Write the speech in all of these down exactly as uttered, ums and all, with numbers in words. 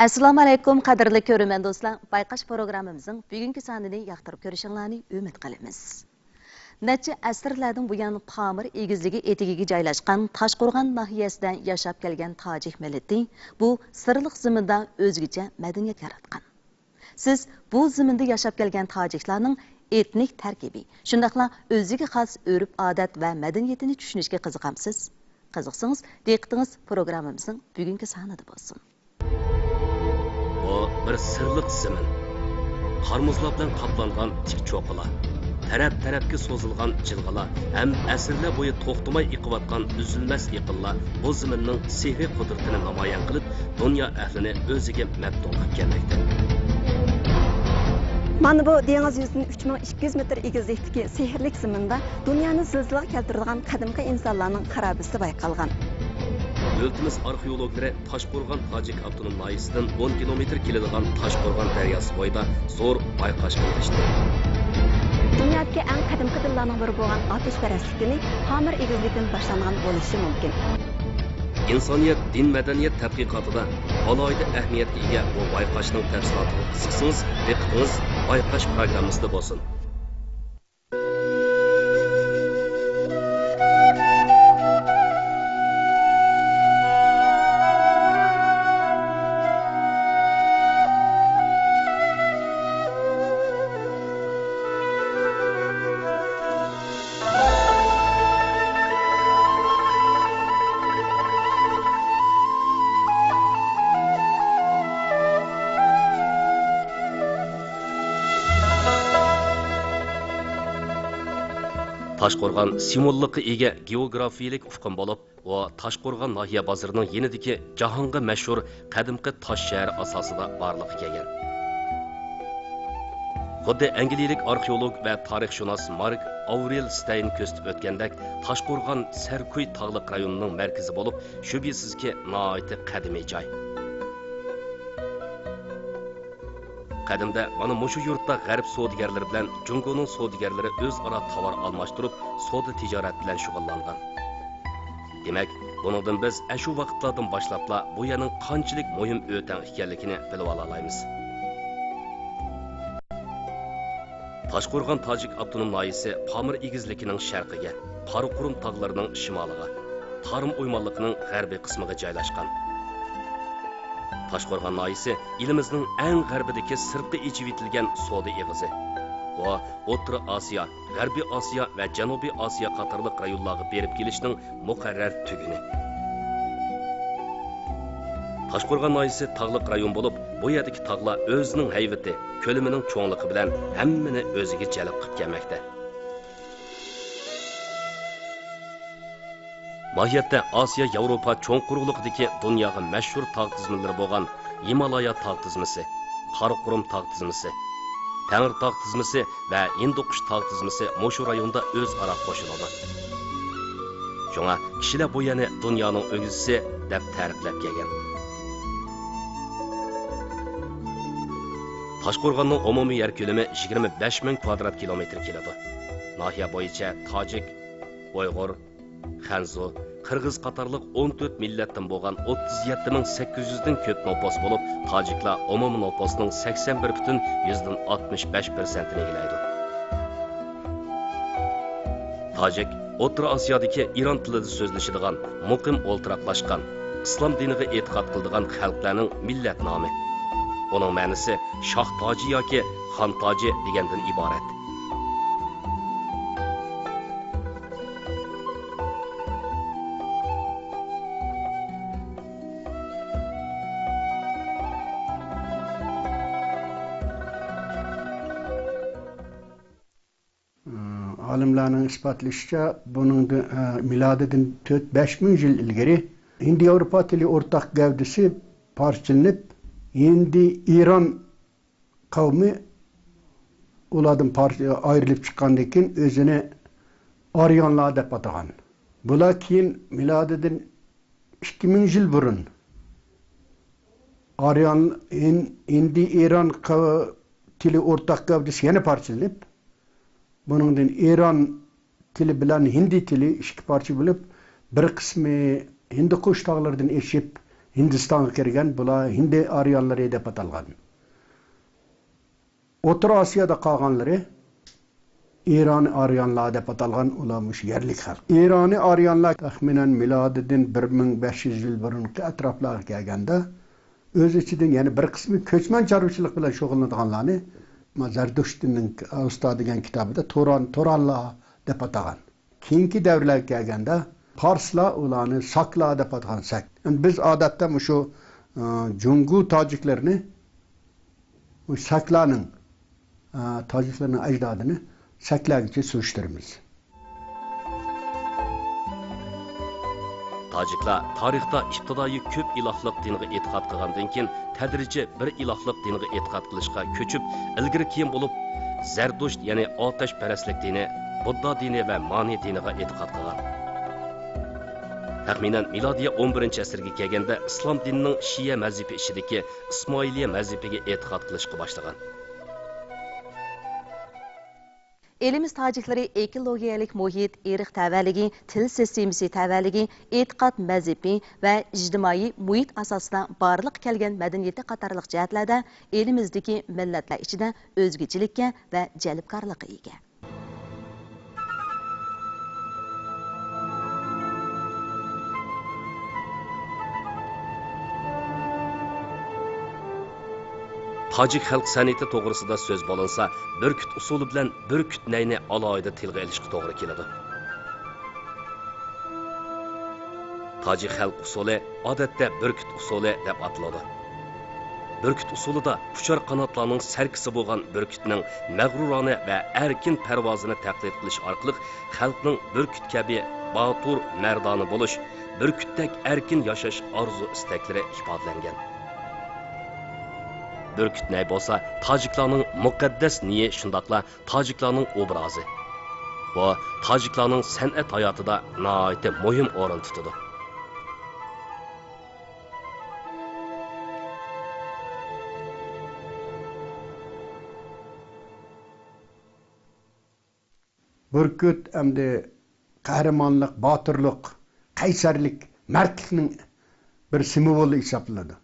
ئەسسالامۇئەلەيكۇم، قەدىرلىك كۆرۈرمەن دوستلار! بايقاش پروگراممىمىزنىڭ بۈگۈنكى سانىنى ياقتۇرۇپ كۆرۈشۈڭلارنى ئۈمىد قىلىمىز. نەچچە ئەسىرلەردىن بۇيان پامىر ئېگىزلىكى ئېتىكىگە جايلاشقان تاشقورغان ناھىيەسىدە ياشاپ كەلگەن تاجىك مىللىتى بۇ سىرلىق زېمىندا ئۆزگىچە مەدەنىيەت ياراتقان. سىز بۇ زېمىندا ياشاپ كەلگەن تاجىكلارنىڭ ئېتنىك تەركىبى، شۇنداقلا ئۆزىگە خاس ئۆرپ-ئادەت ۋە مەدەنىيىتىنى چۈشىنىشكە قىزىقامسىز؟ قىزىقسىڭىز، دىققىتىڭىز پروگراممىمىزنىڭ بۈگۈنكى سانىدا بولسۇن. بۇ بىر سىرلىق زېمىن. قار-مۇزلار بىلەن قاپلانغان تىك چوققىلار، تەرەپ-تەرەپكە سوزۇلغان جىلغىلار ھەم ئەسىرلەر بويى توختىماي ئېقىۋاتقان ئۈزۈلمەس ئېقىنلار بۇ زېمىننىڭ سېھرىي قۇدرىتىنى نامايان قىلىپ، دۇنيا ئەھلىنى ئۆزىگە مەپتۇن قىلىپ كەلمەكتە. مانا بۇ دېڭىز يۈزىدىن ئۈچ مىڭ ئىككى يۈز مېتىر ئېگىزلىكتىكى سېھىرلىك زېمىندا دۇنيانى زىلزىلىگە كەلتۈرىدىغان قەدىمكى ئىنسانلارنىڭ خارابىسى بايقالغان. دۆلىتىمىز ئارخېئولوگلىرى تاشقورغان تاجىك ئاپتونوم ناھىيەسىدىن ئون كىلومېتىر كېلىدىغان تاشقورغان دەرياسى بويىدا زور بايقاشقا ئېرىشتى. دۇنيادىكى ئەڭ قەدىمكى دىنلارنىڭ بىرى بولغان ئاتەشپەرەسلىك دىنى پامىر ئېگىزلىكىدىن باشلانغان بولۇشى مۇمكىن. ئىنسانىيەت دىن مەدەنىيەت تەتقىقاتىدا ئالاھىدە ئەھمىيەتكە ئىگە بۇ بايقاشنىڭ تەپسىلاتىغا قىزىقسىڭىز، دىققىتىڭىز بايقاش پروگراممىسىدا بولسۇن. تاشقورغان سىمۋوللۇققا ئىگە گېئوگرافىيەلىك ئۇقۇم بولۇپ، ئۇ تاشقورغان ناھىيە بازىرىنىڭ يېنىدىكى جاھانغا مەشھۇر قەدىمكى تاش شەھەر ئاساسىدا بارلىققا كەلگەن. خۇددى ئەنگلىيەلىك ئارخېئولوگ ۋە تارىخشۇناس مارك ئاۋرېل ستەين كۆرسىتىپ ئۆتكەندەك، تاشقورغان سەركوي تاغلىق رايونىنىڭ مەركىزى بولۇپ، شۈبھىسىزكى، ناھايىتى قەدىمىي جاي. قەدىمدە مانا مۇشۇ يۇرتتا غەرب سودىگەرلىرى بىلەن جۇڭگونىڭ سودىگەرلىرى ئۆزئارا تاۋار ئالماشتۇرۇپ، سودا تىجارەت بىلەن شۇغۇللانغان. دېمەك، بۇنىڭدىن بىز ئەشۇ ۋاقىتلاردىن باشلاپلا بۇ يەرنىڭ قانچىلىك مۇھىم ئۆتەڭ ئىكەنلىكىنى بىلىۋالالايمىز. تاشقورغان تاجىك ئاپتونوم ناھىيەسى پامىر ئېگىزلىكىنىڭ شەرقىگە، قاراقۇرۇم تاغلىرىنىڭ شىمالىغا، تارىم ئويمانلىقىنىڭ غەربىي قىسمىغا جايلاشقان. تاشقورغان ناھىيەسى ئېلىمىزنىڭ ئەڭ غەربىدىكى سىرتقا ئېچىۋېتىلگەن سودا ئېغىزى. بۇ ئوتتۇرا ئاسىيا، غەربىي ئاسىيا ۋە جەنۇبىي ئاسىيا قاتارلىق رايونلارغا بېرىپ كېلىشنىڭ مۇقەررەر تۈگۈنى. تاشقورغان ناھىيەسى تاغلىق رايون بولۇپ، بۇ يەردىكى تاغلار ئۆزىنىڭ ھەيۋىتى، كۆلىمىنىڭ چوڭلۇقى بىلەن ھەممىنى ئۆزىگە جەلپ قىلىپ كەلمەكتە. ماھىيەتتە ئاسىيا ياۋروپا چوڭ قۇرۇقلۇقىدىكى دۇنياغا مەشھۇر تاغ تىزمىلىرى بولغان ھىمالايا تاغ تىزمىسى، قاراقۇرۇم تاغ تىزمىسى، تەڭرى تاغ تىزمىسى ۋە ھىندىقۇش تاغ تىزمىسى مۇشۇ رايوندا ئۆزئارا قوشۇلىدۇ. شۇڭا كىشىلەر بۇ يەرنى دۇنيانىڭ ئۆگزىسى دەپ تەرىپلەپ كەلگەن. تاشقورغاننىڭ ئومۇمىي يەر كۆلىمى يىگىرمە بەش مىڭ كۋادرات كىلومېتىر كېلىدۇ. ناھىيە بويىچە تاجىك، ئۇيغۇر، خەنزۇ، قىرغىز قاتارلىق ئون تۆت مىللەتتىن بولغان ئوتتۇز يەتتە مىڭ سەككىز يۈزدىن كۆپ نوپۇس بولۇپ، تاجىكلار ئومۇمىي نوپۇسنىڭ سەكسەن بىر پۈتۈن يۈزدىن ئاتمىش بەش پىرسەنتىنى ئىگىلەيدۇ. تاجىك ئوتتۇرا ئاسىيادىكى ئىران تىلىدا سۆزلىشىدىغان، مۇقىم ئولتۇراقلاشقان، ئىسلام دىنىغا ئېتىقاد قىلىدىغان خەلقلەرنىڭ مىللەت نامى. ئۇنىڭ مەنىسى شاھ تاجى ياكى خان تاجى دېگەندىن ئىبارەت. ئالىملارنىڭ ئىسپاتلىشىچە، بۇنىڭدىن، ئە، مىلادىدىن تۆت، بەش مىڭ يىل ئىلگىرى ھىندى-ياۋروپا تىلى ئورتاق گەۋدىسى پارچىلىنىپ، ھىندى-ئىران قەۋمى ئۇلاردىن پار-، ئايرىلىپ چىققاندىن كېيىن ئۆزىنى ئارىيانلار دەپ ئاتىغان. بۇلار كېيىن مىلادىدىن ئىككى مىڭ يىل بۇرۇن ئارىيان، ھىن-، ھىندى-ئىران قەۋ-، تىلى ئورتاق گەۋدىسى يەنە پارچىلىنىپ، بۇنىڭدىن ئىران تىلى بىلەن ھىندى تىلى ئىككى پارچە بولۇپ، بىر قىسمى ھىندىقۇش تاغلىرىدىن ئېشىپ، ھىندىستانغا كىرگەن، بۇلار ھىندى ئارىيانلىرى دەپ ئاتالغان. ئوتتۇرا ئاسىيادا قالغانلىرى ئىرانىي ئارىيانلار دەپ ئاتالغان، ئۇلار مۇشۇ يەرلىك خەلق. ئىرانىي ئارىيانلار تەخمىنەن مىلادىدىن بىر مىڭ بەش يۈز يىل بۇرۇنقى ئەتراپلارغا كەلگەندە، ئۆز ئىچىدىن يەنە بىر قىسمى كۆچمەن چارۋىچىلىق بىلەن شۇغۇللىنىدىغانلارنى زەردۇشتىنىڭ ئاۋستا دېگەن كىتابىدا تۇران، تۇرانلار دەپ ئاتىغان. كېيىنكى دەۋرلەرگە كەلگەندە، پارسلار ئۇلارنى ساكلار دەپ ئاتىغان، سەك. ئەمدى بىز ئادەتتە مۇشۇ، ئى، جۇڭگو تاجىكلىرىنى، مۇشۇ ساكلارنىڭ، ئى، تاجىكلىرىنىڭ ئەجدادىنى سەكلەرگىچە سۈرۈشتۈرىمىز. تاجىكلار تارىختا ئىپتىدائىي كۆپ ئىلاھلىق دىنغا ئېتىقاد قىلغاندىن كېيىن، تەدرىجىي بىر ئىلاھلىق دىنغا ئېتىقاد قىلىشقا كۆچۈپ، ئىلگىرى كېيىن بولۇپ زەردۇشت، يەنى ئاتەشپەرەسلىك دىنى، بۇددا دىنى ۋە مانى دىنىغا ئېتىقاد قىلغان. تەخمىنەن مىلادىيە ئون بىرىنچى ئەسىرگە كەلگەندە ئىسلام دىنىنىڭ شىئە مەزھىپى ئىچىدىكى ئىسمائىلىيە مەزھىپىگە ئېتىقاد قىلىشقا باشلىغان. ئېلىمىز تاجىكلىرى ئېكولوگىيەلىك مۇھىت، ئىرق تەۋەلىكى، تىل سىستېمىسى تەۋەلىكى، ئېتىقاد مەزھىپى ۋە ئىجتىمائىي مۇھىت ئاساسىدا بارلىققا كەلگەن مەدەنىيىتى قاتارلىق جەھەتلەردە ئېلىمىزدىكى مىللەتلەر ئىچىدە ئۆزگىچىلىككە ۋە جەلپكارلىققا ئىگە. تاجىك خەلق سەنئىتى توغرىسىدا سۆز بولۇنسا، بۈركۈت ئۇسسۇلى بىلەن بۈركۈت نەينى ئالاھىدە تىلغا ئېلىشقا توغرا كېلىدۇ. تاجىك خەلق ئۇسسۇلى ئادەتتە بۈركۈت ئۇسسۇلى دەپ ئاتىلىدۇ. بۈركۈت ئۇسسۇلىدا ئۇچار قاناتلارنىڭ سەركىسى بولغان بۈركۈتنىڭ مەغرۇرانە ۋە ئەركىن پەرۋازىنى تەقلىد قىلىش ئارقىلىق خەلقنىڭ بۈركۈت كەبى باتۇر، مەردانە بولۇش، بۈركۈتتەك ئەركىن ياشاش ئارزۇ-ئىستەكلىرى ئىپادىلەنگەن. بۈركۈت نەي بولسا تاجىكلارنىڭ مۇقەددەس نىيى، شۇنداقلا تاجىكلارنىڭ ئوبرازى. بۇ تاجىكلارنىڭ سەنئەت ھاياتىدا ناھايىتى مۇھىم ئورۇن تۇتىدۇ. بۈركۈت ئەمدى قەھرىمانلىق، باتۇرلۇق، قەيسەرلىك، مەردلىكنىڭ بىر سىمۋولى ھېسابلىنىدۇ.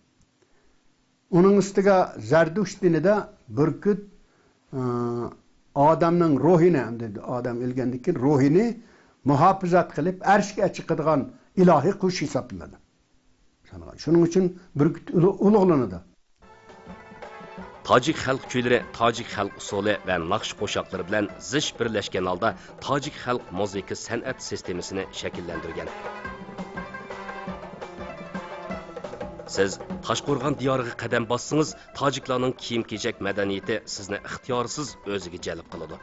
ئۇنىڭ ئۈستىگە زەردۇشت دىنىدا بۈركۈت، ئى، ئادەمنىڭ روھىنى، ئەمدى ئادەم ئۆلگەندىن كېيىن روھىنى مۇھاپىزەت قىلىپ، ئەرشكە چىقىدىغان ئىلاھىي قۇش ھېسابلىنىدۇ. شۇنىڭ ئۈچۈن بۈركۈت ئۇلۇ-، ئۇلۇغلىنىدۇ. تاجىك خەلق كۈيلىرى تاجىك خەلق ئۇسسۇلى ۋە ناخشا قوشاقلىرى بىلەن زىچ بىرلەشكەن ھالدا تاجىك خەلق مۇزىكا سەنئەت سىستېمىسىنى شەكىللەندۈرگەن. سىز تاشقورغان دىيارىغا قەدەم باسسىڭىز، تاجىكلارنىڭ كىيىم-كېچەك مەدەنىيىتى سىزنى ئىختىيارسىز ئۆزىگە جەلپ قىلىدۇ.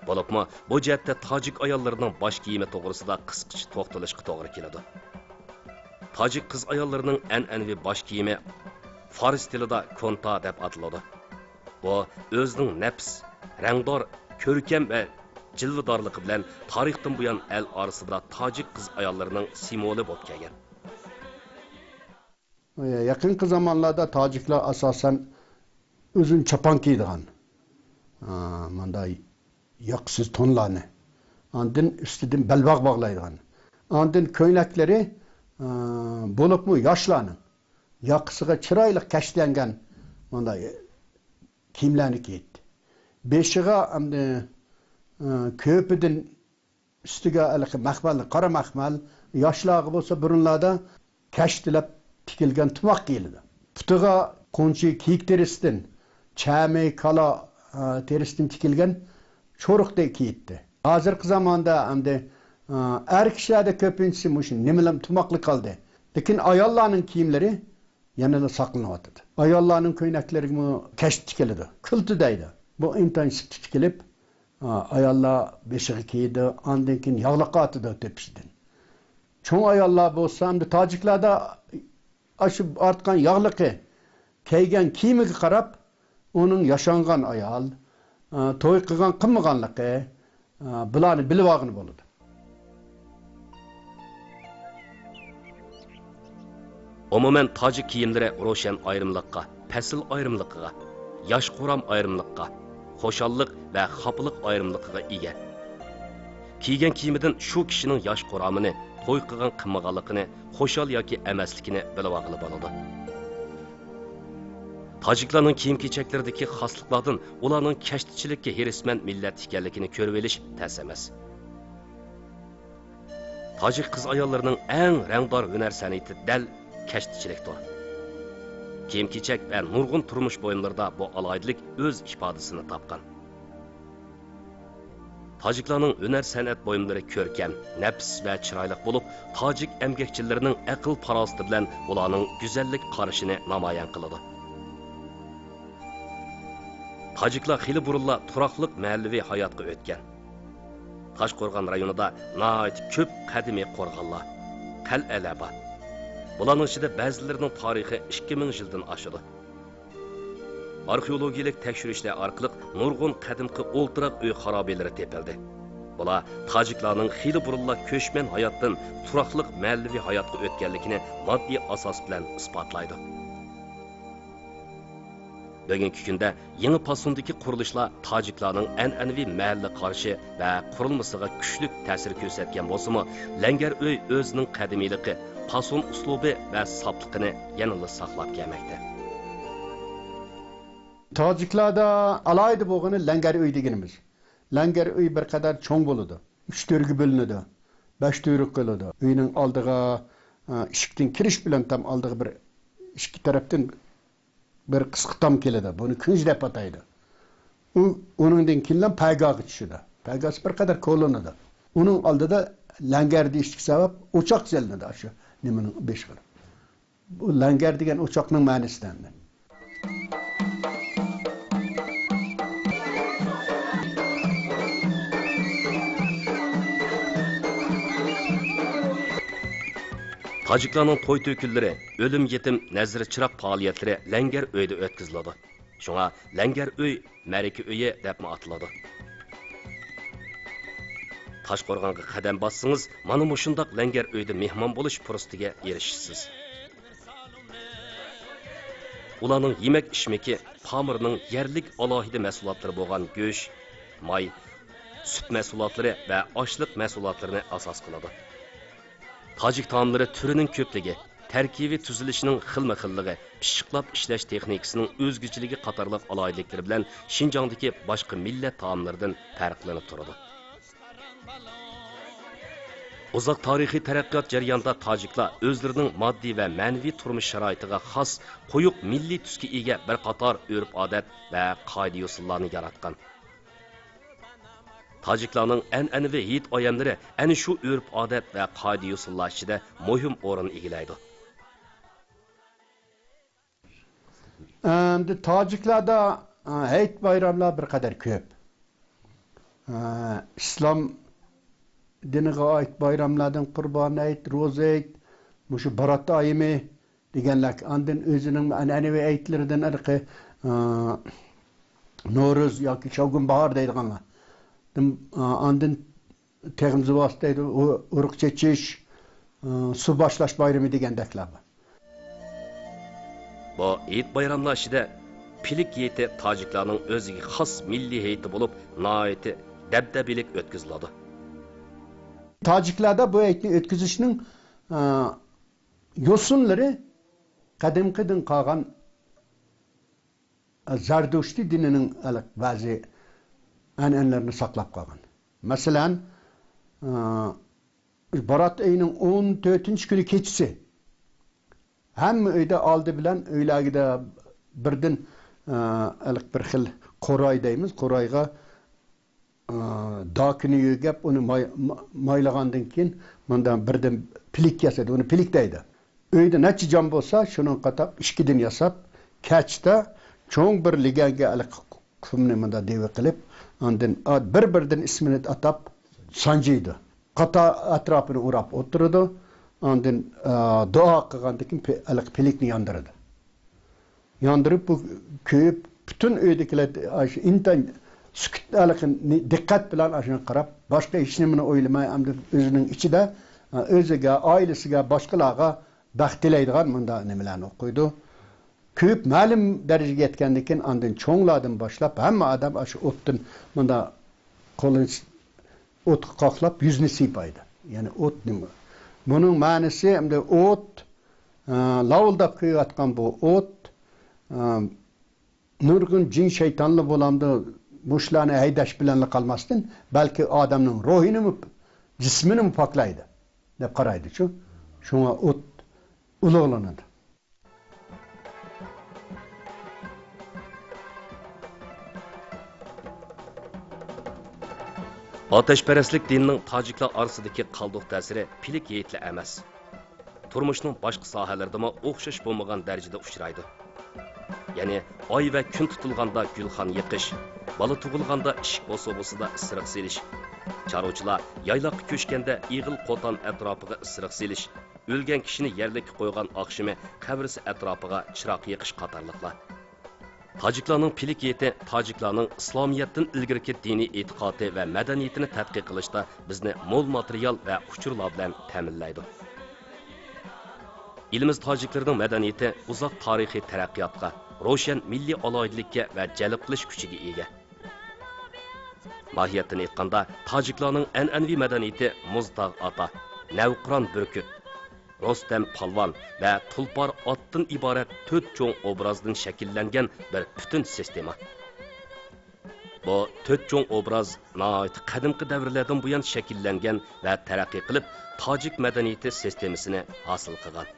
بولۇپمۇ بۇ جەھەتتە تاجىك ئاياللىرىنىڭ باش كىيىمى توغرىسىدا قىسقىچە توختىلىشقا توغرا كېلىدۇ. تاجىك قىز ئاياللىرىنىڭ ئەنئەنىۋى باش كىيىمى فارس تىلىدا كونتا دەپ ئاتىلىدۇ. بۇ ئۆزىنىڭ نەپىس، رەڭدار، كۆركەم ۋە جىلۋىدارلىقى بىلەن تارىختىن بۇيان ئەل ئارىسىدا تاجىك قىز ئاياللىرىنىڭ سىمۋولى بولۇپ كەلگەن. يېقىنقى زامانلاردا تاجىكلار ئاساسەن ئۇزۇن چاپان كىيىدىغان، ئا، مۇنداق ياقىسىز تونلارنى، ئاندىن ئۈستىدىن بەلباغ باغلايدىغان، ئاندىن كۆينەكلىرى، ئا، بولۇپمۇ ياشلارنىڭ ياقىسىغا چىرايلىق كەشتىلەنگەن مۇنداق كىيىملەرنى كىيەتتى. بېشىغا ئەمدى، ئا، كۆپىدىن ئۈستىگە ھېلىقى مەخمەلنى، قارا مەخمەل، ياشلارغا بولسا بۇرۇنلاردا كەشتىلەپ تىكىلگەن تۇماق كىيىلىدۇ. پۇتىغا قونچى كېيىك تېرىسىدىن، چەمى كالا، ئە، تېرىسىدىن تىكىلگەن چورۇقتەك كىيىتتى. ھازىرقى زاماندا ئەمدى، ئە، ئەر كىشىلەردە كۆپىنچىسى مۇشۇ نېمىلەم تۇماقلا قالدى. لېكىن ئاياللارنىڭ كىيىملىرى يەنىلا ساقلىنىۋاتىدۇ. ئاياللارنىڭ كۆينەكلىرىگىمۇ كەشتە تىكىلىدۇ. كۈلتە دەيدۇ. بۇ ئىنتايىن سىپتا تىكىلىپ، ئاياللار بېشىغا كىيىدۇ، ئاندىن كېيىن ياغلىققا ئاتىدۇ تۆپىسىدىن. چوڭ ئاياللار بولسا، ئەمدى تاجىكلاردا ئاشۇ ئارتقان ياغلىقى كىيگەن كىيىمىگە قاراپ، ئۇنىڭ ياشانغان ئايال، توي قىلغان قىلمىغانلىقى، بۇلارنى بىلىۋالغىلى بولىدۇ. ئومۇمەن، تاجىك كىيىملىرى روشەن ئايرىملىققا، پەسىل ئايرىملىقىغا، ياش قۇرام ئايرىملىققا، خۇشاللىق ۋە خاپىلىق ئايرىملىقىغا ئىگە. كىيگەن كىيىمىدىن شۇ كىشىنىڭ ياش قۇرامىنى، توي قىلغان قىلمىغانلىقىنى، خۇشال ياكى ئەمەسلىكىنى بىلىۋالغىلى بولىدۇ. تاجىكلارنىڭ كىيىم-كېچەكلىرىدىكى خاسلىقلاردىن ئۇلارنىڭ كەشتىچىلىككە ھېرىسمەن مىللەت ئىكەنلىكىنى كۆرۈۋېلىش تەس ئەمەس. تاجىك قىز-ئاياللىرىنىڭ ئەڭ رەڭدار ھۈنەر سەنئىتى دەل كەشتىچىلىكتۇر. كىيىم-كېچەك ۋە نۇرغۇن تۇرمۇش بۇيۇملىرىدا بۇ ئالاھىدىلىك ئۆز ئىپادىسىنى تاپقان. تاجىكلارنىڭ ھۈنەر-سەنئەت بۇيۇملىرى كۆركەم، نەپىس ۋە چىرايلىق بولۇپ، تاجىك ئەمگەكچىلىرىنىڭ ئەقىل-پاراسىتى بىلەن ئۇلارنىڭ گۈزەللىك قارىشىنى نامايان قىلىدۇ. تاجىكلار خېلى بۇرۇنلا تۇراقلىق مەھەللىۋى ھاياتقا ئۆتكەن. تاشقورغان رايونىدا ناھايىتى كۆپ قەدىمىي قورغانلار، قەلئەلەر بار. بۇلارنىڭ ئىچىدە بەزىلىرىنىڭ تارىخى ئىككى مىڭ يىلدىن ئاشىدۇ. ئارخېئولوگىيەلىك تەكشۈرۈشلەر ئارقىلىق نۇرغۇن قەدىمكى ئولتۇراق ئۆي خارابىلىرى تېپىلدى. بۇلار تاجىكلارنىڭ خېلى بۇرۇنلا كۆچمەن ھاياتتىن تۇراقلىق مەھەللىۋى ھاياتقا ئۆتكەنلىكىنى ماددىي ئاساس بىلەن ئىسپاتلايدۇ. بۈگۈنكى كۈندە يېڭى پاسوندىكى قۇرۇلۇشلار تاجىكلارنىڭ ئەنئەنىۋى مەھەللە قارىشى ۋە قۇرۇلمىسىغا كۈچلۈك تەسىر كۆرسەتكەن بولسىمۇ، لەڭگەر ئۆي ئۆزىنىڭ قەدىمىيلىقى، پاسون ئۇسلۇبى ۋە ساپلىقىنى يەنىلا ساقلاپ كەلمەكتە. تاجىكلاردا ئالاھىدە بولغىنى لەڭگەر ئۆي دېگىنىمىز. لەڭگەر ئۆي بىر قەدەر چوڭ بولىدۇ. ئۈچ تۈرگە بۆلۈنىدۇ. بەش تۈرۈك قىلىدۇ. ئۆينىڭ ئالدىغا، ئە، ئىشىكتىن كىرىش بىلەن تام ئالدىغا بىر ئىككى تەرەپتىن بىر قىسقا تام كېلىدۇ. بۇنى كۈنج دەپ ئاتايدۇ. ئۇ، ئۇنىڭدىن كېيىنلا پەگاغا چۈشىدۇ. پەگاسى بىر قەدەر كولىنىدۇ. ئۇنىڭ ئالدىدا لەڭگەر دېيىشلىك سەۋەب ئوچاق سېلىنىدۇ، شۇ نېمىنىڭ بېشىغا. بۇ لەڭگەر دېگەن ئوچاقنىڭ مەنىسى ئەمدى. تاجىكلارنىڭ توي-تۆكۈنلىرى، ئۆلۈم-يېتىم، نەزىر-چىراغ پائالىيەتلىرى لەڭگەر ئۆيدە ئۆتكۈزۈلىدۇ. شۇڭا لەڭگەر ئۆي مەرىكە ئۆيى دەپمۇ ئاتىلىدۇ. تاشقورغانغا قەدەم باسسىڭىز، مانا مۇشۇنداق لەڭگەر ئۆيدە مېھمان بولۇش پۇرسىتىگە ئېرىشىسىز. ئۇلارنىڭ يېمەك-ئىچمىكى پامىرنىڭ يەرلىك ئالاھىدە مەھسۇلاتلىرى بولغان گۆش، ماي، سۈت مەھسۇلاتلىرى ۋە ئاشلىق مەھسۇلاتلىرىنى ئاساس قىلىدۇ. تاجىك تائاملىرى تۈرىنىڭ كۆپلۈكى، تەركىبىي تۈزۈلۈشىنىڭ خىلمۇ-خىللىقى، پىششىقلاپ ئىشلەش تېخنىكىسىنىڭ ئۆزگىچىلىكى قاتارلىق ئالاھىدىلىكلىرى بىلەن شىنجاڭدىكى باشقا مىللەت تائاملىرىدىن پەرقلىنىپ تۇرىدۇ. ئۇزاق تارىخىي تەرەققىيات جەريانىدا تاجىكلار ئۆزلىرىنىڭ ماددىي ۋە مەنىۋى تۇرمۇش شارائىتىغا خاس قويۇق مىللىي تۈسكە ئىگە بىر قاتار ئۆرپ-ئادەت ۋە قائىدە-يوسۇنلارنى ياراتقان. تاجىكلارنىڭ ئەنئەنىۋى ھېيت-ئايەملىرى ئەنە شۇ ئۆرپ-ئادەت ۋە قائىدە-يوسۇنلار ئىچىدە مۇھىم ئورۇن ئىگىلەيدۇ. ئەمدى تاجىكلاردا، ئە، ھېيت-بايراملار بىر قەدەر كۆپ. ئە، ئىسلام دىنىغا ئائىت بايراملاردىن قۇربان ھېيت، روزا ھېيت، مۇشۇ بارات ئايىمى، دېگەنلەر. ئاندىن ئۆزىنىڭ ئەنئەنىۋى ھېيتلىرىدىن ھېلىقى، ئى، نورۇز ياكى شاۋگۈن باھار دەيدىغانلار. دىن-، ئى، ئاندىن تېغىمزىۋاس دەيدۇ، ئۇ-، ئۇرۇق چېچىش، ئى، سۇ باشلاش بايرىمى دېگەندەكلەر بار. بۇ ھېيت-بايراملار ئىچىدە پىلىك ھېيتى تاجىكلارنىڭ ئۆزىگە خاس مىللىي ھېيتى بولۇپ، ناھايىتى دەبدەبىلىك ئۆتكۈزۈلىدۇ. تاجىكلاردا بۇ ھېيتنى ئۆتكۈزۈشنىڭ، ئى، يوسۇنلىرى قەدىمكىدىن قالغان زەردۇشتى دىنىنىڭ ھېلىقى بەزى ئەنئەنىلىرىنى ساقلاپ قالغان. مەسىلەن، ئى، بارات ئېيىنىڭ ئون تۆتىنچى كۈنى كېچىسى ھەممە ئۆيدە ئالدى بىلەن ئۆيلەرگە بىردىن، ئى، ھېلىقى بىر خىل قوراي دەيمىز، قورايغا ئا، داكىنى يۆگەپ، ئۇنى ماي-، ما-، مايلىغاندىن كېيىن، مۇنداق بىردىن پىلىك ياسىدى، ئۇنى پىلىك دەيدۇ. ئۆيدە نەچچە جام بولسا، شۇنىڭغا قاتاق ئىككىدىن ياساپ، كەچتە چوڭ بىر لېگەنگە ھېلىقى قۇمنى مۇنداق دېۋە قىلىپ، ئاندىن، ئا، بىر-بىرىدىن ئىسمىنى ئاتاپ سانجىيدۇ. قاتا ئەتراپىنى ئوراپ ئولتۇرىدۇ. ئاندىن، ئا، دۇئا قىلغاندىن كېيىن پى-، ھېلىقى پىلىكنى ياندۇرىدۇ. ياندۇرۇپ، بۇ كۆيۈپ، پۈتۈن ئۆيدىكىلەر ئاشۇ ئىنتايىن سۈكۈت، ھېلىقى دىققەت بىلەن ئاشۇنىڭغا قاراپ، باشقا ھېچنېمىنى ئويلىماي، ئەمدى ئۆزىنىڭ ئىچىدە، ئۆزىگە، ئائىلىسىگە، باشقىلارغا بەخت تىلەيدىغان مۇنداق نېمىلەرنى ئوقۇيدۇ. كۆيۈپ مەلۇم دەرىجىگە يەتكەندىن كېيىن، ئاندىن چوڭلاردىن باشلاپ ھەممە ئادەم ئاشۇ ئوتتىن مۇنداق قولىنى ئوتقا قاقلاپ يۈزىنى سىيپايدۇ. يەنى ئوت نېمە؟ بۇنىڭ مەنىسى ئەمدى ئوت، ئە، لاۋۇلداپ كۆيۈۋاتقان بۇ ئوت، ئە، نۇرغۇن جىن شەيتانلار بولامدۇ، مۇشۇلارنى ھەيدەش بىلەنلا قالماستىن، بەلكى ئادەمنىڭ روھىنىمۇ، جىسمىنىمۇ پاكلايدۇ، دەپ قارايدىچۇ. شۇڭا ئوت ئۇلۇغلىنىدۇ. ئاتەشپەرەسلىك دىننىڭ تاجىكلار ئارىسىدىكى قالدۇق تەسىرى پىلىك ھېيتلا ئەمەس. تۇرمۇشنىڭ باشقا ساھەلىرىدىمۇ ئوخشاش بولمىغان دەرىجىدە ئۇچرايدۇ. يەنى ئاي ۋە كۈن تۇتۇلغاندا گۈلخان يېقىش، بالا تۇغۇلغاندا ئىشىك بوسۇغىسىدا ئىسرىق سېلىش، چارۋىچىلار يايلاققا كۆچكەندە ئېغىل قوتان ئەتراپىغا ئىسرىق سېلىش، ئۆلگەن كىشىنى يەرلىككە قويغان ئاخشىمى قەبرىسى ئەتراپىغا چىراغ يېقىش قاتارلىقلار. تاجىكلارنىڭ پىلىك ھېيتى تاجىكلارنىڭ ئىسلامىيەتتىن ئىلگىرىكى دىنىي ئېتىقادى ۋە مەدەنىيىتىنى تەتقىق قىلىشتا بىزنى مول ماتېرىيال ۋە ئۇچۇرلار بىلەن تەمىنلەيدۇ. ئېلىمىز تاجىكلىرىنىڭ مەدەنىيىتى ئۇزاق تارىخىي تەرەققىياتقا، روشەن مىللىي ئالاھىدىلىككە ۋە جەلپ قىلىش كۈچىگە ئىگە. ماھىيەتتىن ئېيتقاندا، تاجىكلارنىڭ ئەنئەنىۋى مەدەنىيىتى مۇزتاغ ئاتا، نەۋقىران بۈركۈت، رۇستەم پالۋان ۋە تۇلپار ئاتتىن ئىبارەت تۆت چوڭ ئوبرازدىن شەكىللەنگەن بىر پۈتۈن سىستېما. بۇ تۆت چوڭ ئوبراز ناھايىتى قەدىمكى دەۋرلەردىن بۇيان شەكىللەنگەن ۋە تەرەققىي قىلىپ، تاجىك مەدەنىيىتى سىستېمىسىنى ھاسىل قىلغان.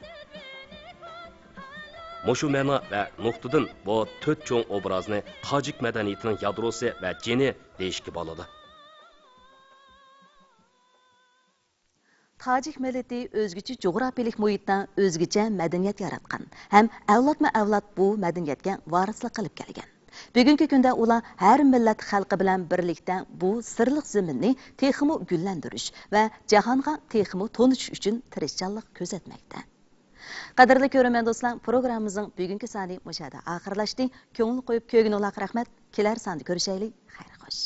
مۇشۇ مەنا ۋە نۇقتىدىن بۇ تۆت چوڭ ئوبرازنى تاجىك مەدەنىيىتىنىڭ يادروسى ۋە جېنى دېيىشكە بولىدۇ. تاجىك مىللىتى ئۆزگىچە جۇغراپىيىلىك مۇھىتتا ئۆزگىچە مەدەنىيەت ياراتقان ھەم ئەۋلادمۇ ئەۋلاد بۇ مەدەنىيەتكە ۋارىسلىق قىلىپ كەلگەن. بۈگۈنكى كۈندە ئۇلار ھەر مىللەت خەلقى بىلەن بىرلىكتە بۇ سىرلىق زېمىننى تېخىمۇ گۈللەندۈرۈش ۋە جاھانغا تېخىمۇ تونۇتۇش ئۈچۈن تىرىشچانلىق كۆرسەتمەكتە. قەدىرلىك كۆرۈرمەن دوستلار، پروگراممىمىزنىڭ بۈگۈنكى سانى مۇشۇ يەردە ئاخىرلاشتى. كۆڭۈل قويۇپ كۆرگىنىڭلارغا رەھمەت. كېلەر ساندا كۆرۈشەيلى. خەير خوش.